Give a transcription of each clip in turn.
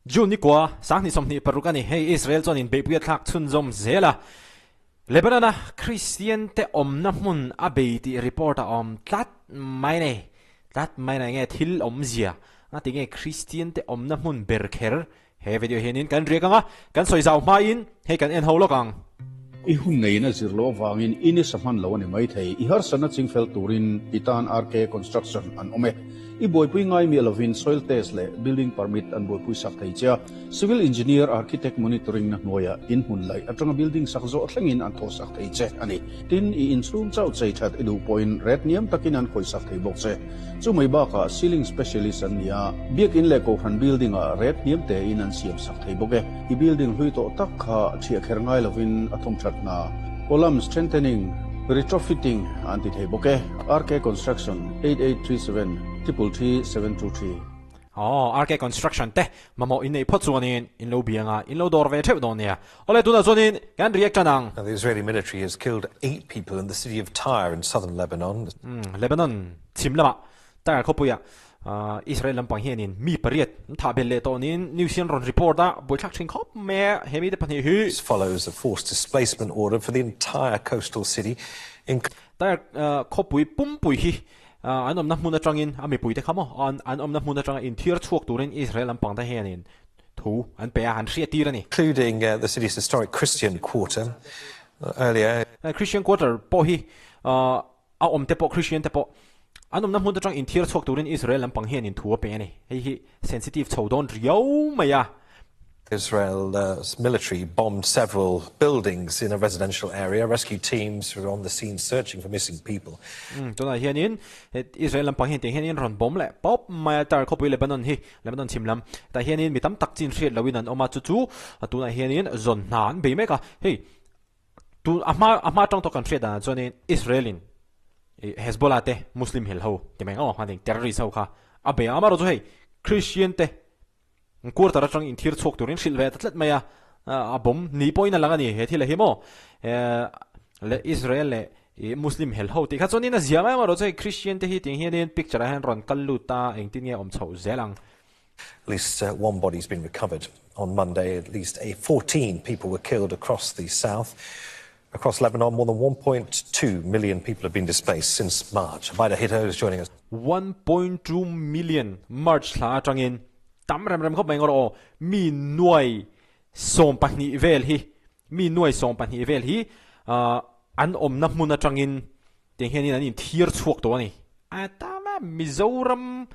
June ni kua, 2026 a ni. Hei Israel chuan inbeihpui a thlak chhunzawm zel a. Lebanon-a Kristian te awmna hmun a bei tih report a awm tlat mai nei. Tlat mai nei nge thil awmzia a ti nge Kristian te awmna hmun ber kher he video hianin kan riak ang a, kan sawi zau hmain hei kan en ho lawk ang. I hun neiin a zir loh avangin i nisa hman lo a ni maithei. I harsatna chingfel turin i tan RK Construction an awm e. I buaipui ngai miah lovin soil test leh building permit an buaipui sak thei che a. Civil engineer architect monitoring na hnuaiah in hmun laih atanga building sak zawh thlengin an thawh sak thei che a ni. Tin, i inchhung chauh chei that i duh pawhin ret hniam takin an khawih sak thei bawk che. Chu mai bakah ceiling specialist an ni a, biakin leh kohhran building ah ret hniam tein an siam sak thei bawk e. I building hlui tawh tak kha thiah kher ngai lovin a thawm that hna, column strengthening, retrofitting an ti thei bawk e. RK Construction, 8837 333 723. Aw, RK Construction te mamawh in neih phawt chuanin in lo biang a, in lo dawr ve theuh dawn nia. Awle, tunah chuanin kan react tan ang. The Israeli military has killed eight people in the city of Tyre in southern Lebanon. Lebanon chhim lamah Tyre khawpuiah Israel lampang hianin mi pariat an thah belh leh tawh niin news hian rawn report a, buaithlak thin khawp mai a, he mite pahnih hi. This follows a forced displacement order for the entire coastal city in. Tyre khawpui pumpui hi an awmna hmun atangin a mipuite kha maw an awmna hmun atanga inthiar chhuak turin Israel lampang te hianin thu an pe a, an hriat tir a ni. Including the city's historic Christian quarter earlier. Christian quarter pawh hi a awm te pawh Christian te pawh an awmna hmun atang inthiar chhuak turin Israel lampang hianin thu a pe a ni. Hei hi sensitive chho dawn riau mai a. Israel's military bombed several buildings in a residential area. Rescue teams were on the scene searching for missing people. Tunah hianin Israel lampang hian tiang hianin rawn bomb leh pawp mai a, Tyre khawpui Lebanon hi, Lebanon chhim lam, tah hianin mi tam tak chin hriat loin an awm a, chu chu tunah hianin zawn hna an bei mek a. Hei tun a hma a hma atang tawh kan hriat danah chuanin Israel-in Hezbollah te Muslim hel ho ti mai ang aw, terrorist ho kha a bei a, amaherawhchu hei Christian te Quarter atang inthir chhuak turin hrilh ve ta tlat mai a, a bawm ni pawhin a lang a ni he thil a hi maw. Leh Israel leh Muslim hel ho tih kha chuanin a zia mai amaherawh chu hei Christian te hi tiang hianin picture ah hian rawn kal lut a, engtin nge awm chhoh zel ang. At least one body's been recovered on Monday. At least a 14 people were killed across the south. Across Lebanon, more than 1.2 million people have been displaced since March. Vida Hitto is joining us. 1.2 million March thla atangin tam rem rem khawp mai ngawr aw mi nuai 12 vel hi mi nuai 12 vel hi an awmna hmun atangin Tiang hianin an inthir chhuak tawh a ni. A tam a, Mizoram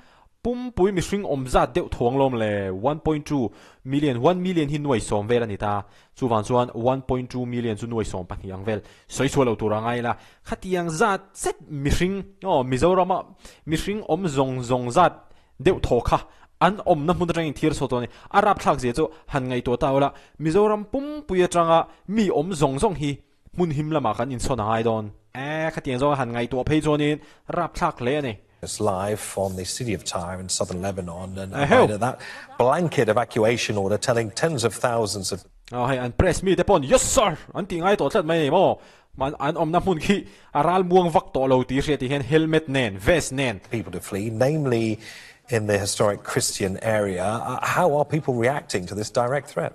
pumpui mihring awm zat deuh thuang lawm le, 1.2 million, one million hi nuai sawm vel a ni ta. Chuvang chuan 1.2 million chu nuai sawm pahnih ang vel sawi chhuah loh tur a ngai la. Khatiang zat zet mihring, aw Mizorama mihring awm zawng zawng zat deuh thaw kha an awmna hmun atangin inthir chhuak tawh a ni. A rapthlak zia chu han ngaihtuah ta ula, Mizoram pumpui atanga mi awm zawng zawng hi Hmun him lamah kan inchhawn a ngai dawn. E, khatiang zawng a han ngaihtuah phei chuanin rapthlak hle a ni. It's live from the city of Tyre in southern Lebanon and Aida, that blanket evacuation order telling tens of thousands of. Aw hei an press mi te pawn yes sir an tih ngai tawh tlat mai a ni maw? An awmna hmun khi a ral muang vak tawh lo tih hriat tih hian helmet nen, vest nen. People to flee, namely in the historic Christian area. How are people reacting to this direct threat?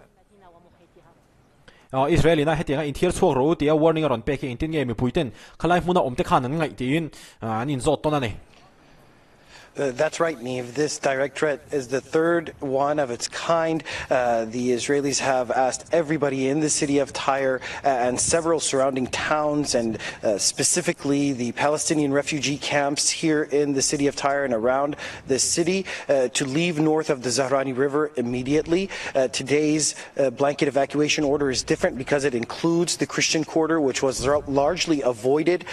Israel ina hetianga inthiar chhuak rawh u tia warning a rawn pek hi engtin nge mipuiten khalai hmuna awmte khan an ngaih tiin an inzawt tawn a ni. That's right, Neve. This direct threat is the third one of its kind. The Israelis have asked everybody in the city of Tyre and several surrounding towns and specifically the Palestinian refugee camps here in the city of Tyre and around the city to leave north of the Zahrani River immediately. Today's blanket evacuation order is different because it includes the Christian quarter, which was largely avoided.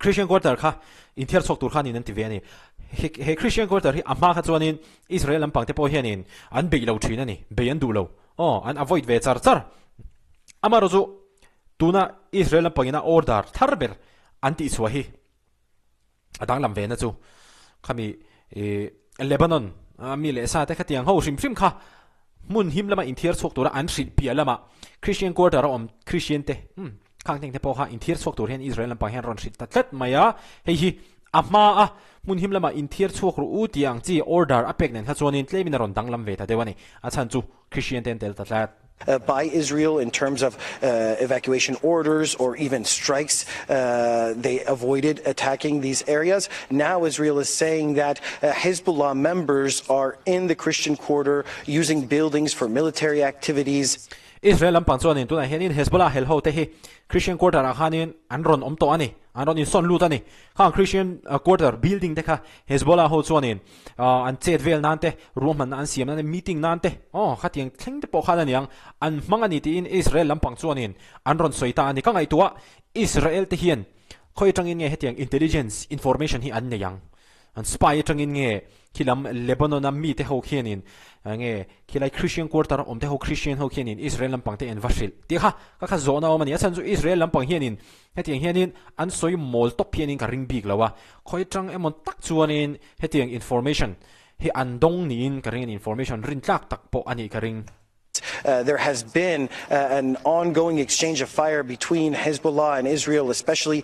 Christian quarter kha inthiar chhuak tur khanin an ti ve a ni. He Christian quarter hi a hma kha chuanin Israel lampang te pawh hianin an beih lo thin a ni, bei an duh lo. Aw, an avoid ve char char. Amaherawh chu tuna Israel lampangina order thar ber an tihchhuah hi A danglam ve na chu khami ih Lebanon a mi leh sa te khatiang ho hrim hrim kha hmun him lama inthiar chhuak tura an hrilh piah lama Christian quarter a awm Christian te umm khang teng te pawh kha inthiar chhuak tur hian Israel lampang hian rawn hrilh ta tlat mai a, hei hi. A hma a hmun him lamah inthiar chhuak ru u tih ang chi order a pek nen kha chuanin tlemin a rawn danglam ve ta deuh a ni. A chhan chu Christian te an tel ta tlat. By Israel in terms of evacuation orders or even strikes they avoided attacking these areas. Now Israel is saying that Hezbollah members are in the Christian quarter using buildings for military activities. Israel lampang chuanin tunah hianin Hezbollah hel ho te hi Christian quarter ah khanin an rawn awm tawh a ni, an rawn insawn lut a ni. Khang Christian quarter building te kha Hezbollah ho chuanin an chet vel nan te, ruahmanna an siam nan te, meeting nan te, aw khatiang thleng te pawh khan a niang, an hmang a ni tiin Israel lampang chuanin an rawn sawi ta a ni. Ka ngaihtuah Israel te hian khawi atangin nge hetiang intelligence information hi an nei ang? An spy atangin nge khilam Lebanon a mite ho khianin nge khilai Christian quarter a awm te ho Christian ho khianin Israel lampang te an va hrilh tih kha ka kha zawhna awm a ni. A chhan chu Israel lampang hianin hetiang hianin an sawi mawl tawp hianin ka ring bik lo a, khawi atang emaw tak chuanin hetiang information hi an dawng niin ka ring a ni, information rintlak tak pawh a nih ka ring. There has been an ongoing exchange of fire between Hezbollah and Israel, especially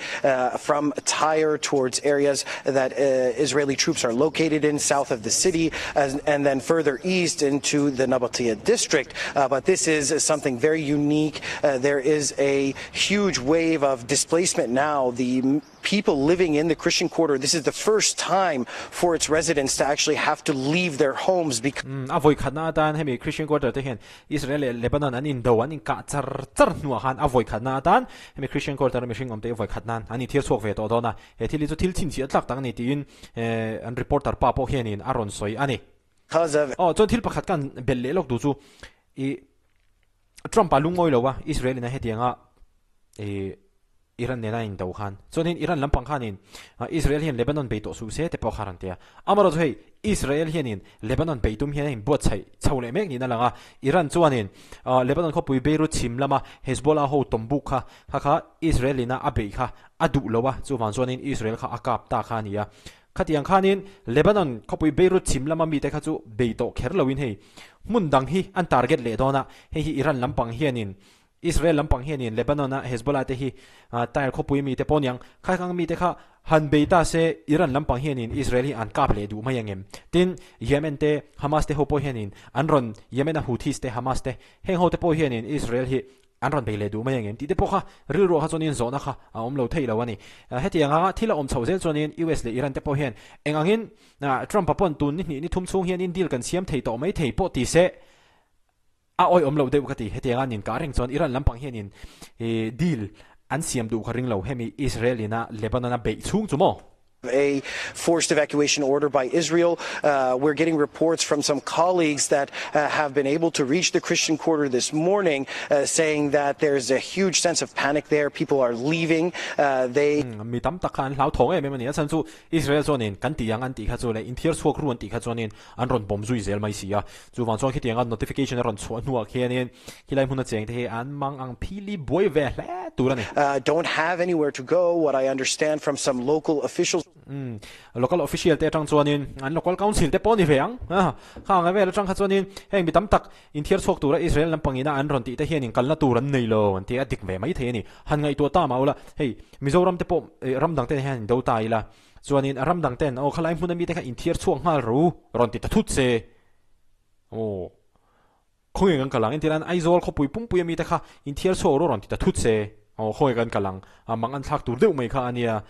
from Tyre towards areas that Israeli troops are located in south of the city and then further east into the Nabatieh district. But this is something very unique. There is a huge wave of displacement now. The people living in the Christian quarter, this is the first time for its residents to actually have to leave their homes because A vawi khatna atan hemi Christian quarter te hian Israel leh Lebanon an indo an inkah char char hnuah khan a vawi khatna atan hemi Christian quarter a mihring awm te hi vawi khat nan an inthir chhuak ve tawh dawn a, he thil hi chu thil chhinchhiah tlak tak a ni tiin an reporter pa pawh hianin a rawn sawi a ni. Aw chuan thil pakhat kan belh leh lawk duh chu i Trump a lungawi lo a, Israel in a hetianga i Iran nena in do khan. Chuanin Iran lampang khanin Israel hian Lebanon bei tawh suh se te pawh kha rawn ti a. Amaherawhchu hei Israel hianin Lebanon bei tum hian a inbuatsaih chho leh mek niin a lang a. Iran chuanin Lebanon khawpui Beirut chhim lama Hezbollah ho tawmbuk kha kha kha Israel ina a beih kha a duh lo a, chuvang chuanin Israel kha a kap ta kha a ni a. Khatiang khanin Lebanon khawpui Beirut chhim lama mite kha chu bei tawh kher loin hei hmun dang hi an target leh dawn a, hei hi Iran lampang hianin Israel lampang hianin Lebanon a Hezbollah te hi Tyre khawpui mite pawh niang khaikang mite kha han bei ta se Iran lampang hianin Israel hi an kap leh duh mai ang em? Tin, Yemen te Hamas te ho pawh hianin an rawn Yemen a Houthis te Hamas te heng ho te pawh hianin Israel hi an rawn bei leh duh mai ang em tih te pawh kha rilruah kha chuanin zawhna kha a awm lo theih lo a ni. Hetiang anga thil a awm chhoh zel chuanin US leh Iran te pawh hian eng angin Trump-a pawn tun ni hnih ni thum chhung hianin deal kan siam thei tawh mai thei pawh ti se a awihawm loh deuh ka ti. Hetiang a ninkah reng chuan Iran lampang hianin deal an siam duh ka ring lo hemi Israel ina Lebanon a beih chhung chu maw? A forced evacuation order by Israel. We're getting reports from some colleagues that have been able to reach the Christian quarter this morning saying that there's a huge sense of panic there. People are leaving. They Mi tam tak kha an hlau thawng em em a ni. A chhan chu Israel chuanin kan tih ang an tih kha chu leh inthiar chhuak ru an tih kha chuanin an rawn bawm zui zel mai si a. Chuvang chuan khitianga notification a rawn chhuah hnuah khianin khilai hmuna cheng te hi an mang ang phili buai ve hle tur a ni. Don't have anywhere to go, what I understand from some local officials. Umm, local official te atang chuanin an local council te pawh a ni ve ang. Kha ang vel atang kha chuanin heng mi tam tak inthiar chhuak tura Israel lampangina an rawn tih te hianin kalna tur an nei lo an ti a, dik ve mai thei a ni. Han ngaihtuah ta mah ula, hei Mizoram te pawh ram dang te hian indo ta ila, Chuanin a ram dang ten, Aw khalai hmuna mite kha inthiar chhuak nghal ro u, rawn ti ta thut se. Aw, khawnge kan kal ang? Entirnan Aizawl khawpui pumpui a mite kha inthiar chhuak ro rawn ti ta thut se. Aw, khawnge kan kal ang? A mang an thlak tur deuh mai kha a nia.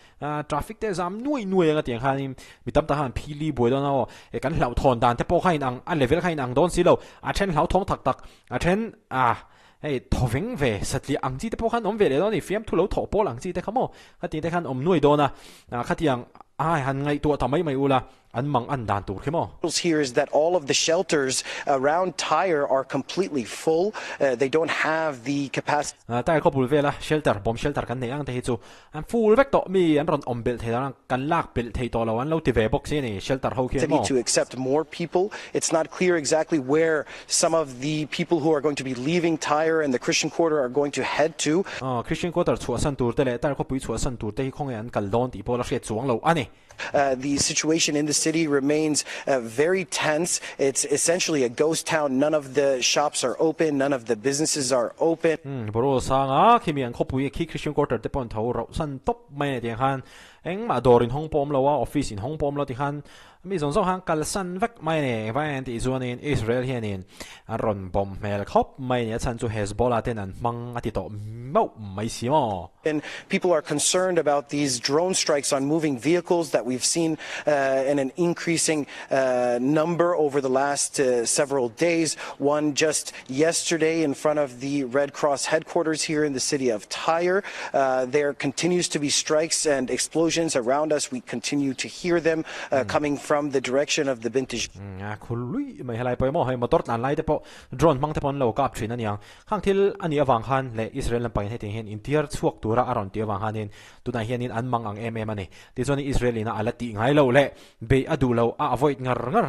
Traffic te zam nuai nuai anga tiang khanin mi tam tak khan phili buai dawn a, aw, kan hlauhthawn dan te pawh kha inang, a level kha inang dawn si lo. A then hlauthawng tak tak, a then ah, Hei thawveng ve satliah ang chi te pawh khan awm ve leh dawn a ni, fiamthu lo thawh pawl ang chi te kha maw khatiang te khan awm nuai dawn a, khatiang ai han ngaihtuah ta mai mai ula an mang an dan tur khi maw. Here is that all of the shelters around Tyre are completely full, they don't have the capacity. Tyre khawpul vela shelter, bomb shelter kan neih ang te hi chu an full vek tawh, mi an rawn awm belh thei lo, kan lak belh thei tawh lo an lo ti ve bawk si a ni, shelter ho khian maw. To accept more people, it's not clear exactly where some of the people who are going to be leaving Tyre and the Christian Quarter are going to head to. Christian Quarter chhuahsan tur te leh Tyre khawpui chhuahsan tur te hi khawnge an kal dawn tih pawh la hriat chuang lo a ni. The situation in the city remains very tense. It's essentially a ghost town. None of the shops are open. None of the businesses are open. Boruak sanga khimi an khawpui khi Christian Quarter te pawh an tho rauh san tawp mai a ni tiang khan engmah dawr in hawng pawh awm lo a, office in hawng pawh awm lo tikhan Mi zawng zawng han kalsan vek mai a ni. Engvang hian tih chuanin Israel hianin an rawn bawm hmel khawp mai a ni. A chhan chu Hezbollah ten an hmang a ti tawh meuh mai si maw? And people are concerned about these drone strikes on moving vehicles that we've seen in an increasing number over the last several days. One just yesterday in front of the Red Cross headquarters here in the city of Tyre. There continues to be strikes and explosions around us. We continue to hear them coming from the direction of the Bint A khul lui mai helai pawh emaw hei motor tlan lai te pawh drone hmang te pawh an lo kap thin a niang. Khang thil a nih avang khan leh Israel lampangin hetiang hian intiar chhuak tura a rawn tih avang khanin tunah hianin an mang ang em em a ni. Tichuanin Israel ina a la tih ngai loh leh beih a duh loh a avoid ngar ngar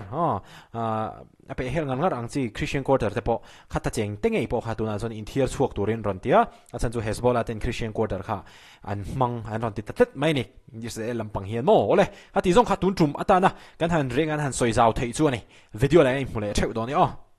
a peh hel ngar ngar ang chi Christian Quarter te pawh kha ta cheng te ngei pawh kha tunah chuan inthiar chhuak turin rawn ti a, a chhan chu Hezbollah ten Christian Quarter kha an hmang an rawn ti ta tlat mai a ni. Israel lampang hian maw awle a tih zawng kha tun tum atana kan han reng an han sawi zau theih chu a ni. Video lah hian inhmu leh theuh dawn i aw.